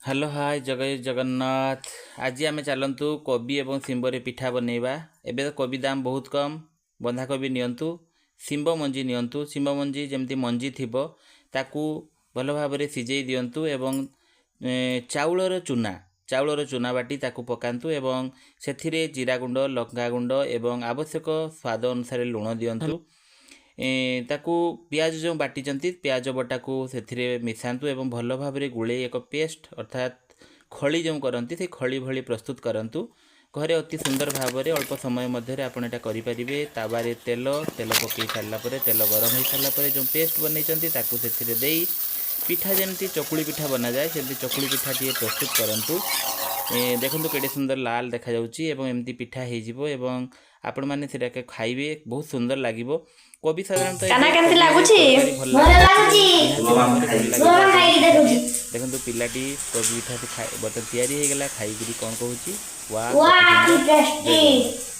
Hello, ହାଏ, ଜୟ ଜଗନ୍ନାଥ। ଆଜି ଆମେ ଚାଲନ୍ତୁ କୋବି ଏବଂ ଶିମ୍ବରେ ପିଠା ବନେଇବା। ଏବେ ତ କୋବି ଦାମ ବହୁତ କମ୍। ବନ୍ଧାକୋବି ନିଅନ୍ତୁ, ଶିମ୍ବ ମଞ୍ଜି ନିଅନ୍ତୁ। ଶିମ୍ବ ମଞ୍ଜି ଯେମିତି ମଞ୍ଜି ଥିବ, ତାକୁ ଭଲ ଭାବରେ ସିଝେଇ ଦିଅନ୍ତୁ ଏବଂ ଚାଉଳର ଚୁନା ବାଟି ତାକୁ ପକାନ୍ତୁ ଏବଂ ସେଥିରେ ଜିରା ଗୁଣ୍ଡ, ଲଙ୍କା ଗୁଣ୍ଡ ଏବଂ ଆବଶ୍ୟକ ସ୍ୱାଦ ଅନୁସାରେ ଲୁଣ ଦିଅନ୍ତୁ। ତାକୁ ପିଆଜ ଯେଉଁ ବାଟିଛନ୍ତି, ପିଆଜ ବଟାକୁ ସେଥିରେ ମିଶାନ୍ତୁ ଏବଂ ଭଲ ଭାବରେ ଗୋଳେଇ ଏକ ପେଷ୍ଟ, ଅର୍ଥାତ୍ ଖଳି ଯେଉଁ କରନ୍ତି, ସେ ଖଳି ଭଳି ପ୍ରସ୍ତୁତ କରନ୍ତୁ। ଘରେ ଅତି ସୁନ୍ଦର ଭାବରେ ଅଳ୍ପ ସମୟ ମଧ୍ୟରେ ଆପଣ ଏଇଟା କରିପାରିବେ। ତାୱାରେ ତେଲ ପକାଇ ସାରିଲା ପରେ, ତେଲ ଗରମ ହୋଇସାରିଲା ପରେ, ଯେଉଁ ପେଷ୍ଟ ବନେଇଛନ୍ତି ତାକୁ ସେଥିରେ ଦେଇ ପିଠା ଯେମିତି ଚକୁଳି ପିଠା ବନାଯାଏ, ସେମିତି ଚକୁଳି ପିଠାଟିଏ ପ୍ରସ୍ତୁତ କରନ୍ତୁ। ଦେଖନ୍ତୁ କେଡ଼େ ସୁନ୍ଦର ଲାଲ ଦେଖାଯାଉଛି ଏବଂ ଏମିତି ପିଠା ହେଇଯିବ ଏବଂ ଆପଣମାନେ ସେଟାକେ ଖାଇବେ, ବହୁତ ସୁନ୍ଦର ଲାଗିବ। କୋବି ସାଧାରଣତଃ କାହ୍ନା, ଏବେ କେମିତି କୋବି ଲାଗୁଛି? ତରକାରୀ ଭଲ ଭଲ ଲାଗେ। ଲାଗୁଛି। ନିହାତି ଭାବରେ ଭଲ ଲାଗିବ ମୁଁ ଖାଇକି ଆପଣଙ୍କୁ। ଦେଖୁଛି। ଦେଖନ୍ତୁ, ପିଲାଟି କୋବି ପିଠା ସେ ଖାଇ ବର୍ତ୍ତମାନ ତିଆରି ହେଇଗଲା। ଖାଇକିରି କ'ଣ କହୁଛି? ୱା, ୱା, ଅତି କି ସୁନ୍ଦର। ଟେଷ୍ଟି। ଜୟ ଜଗନ୍ନାଥ।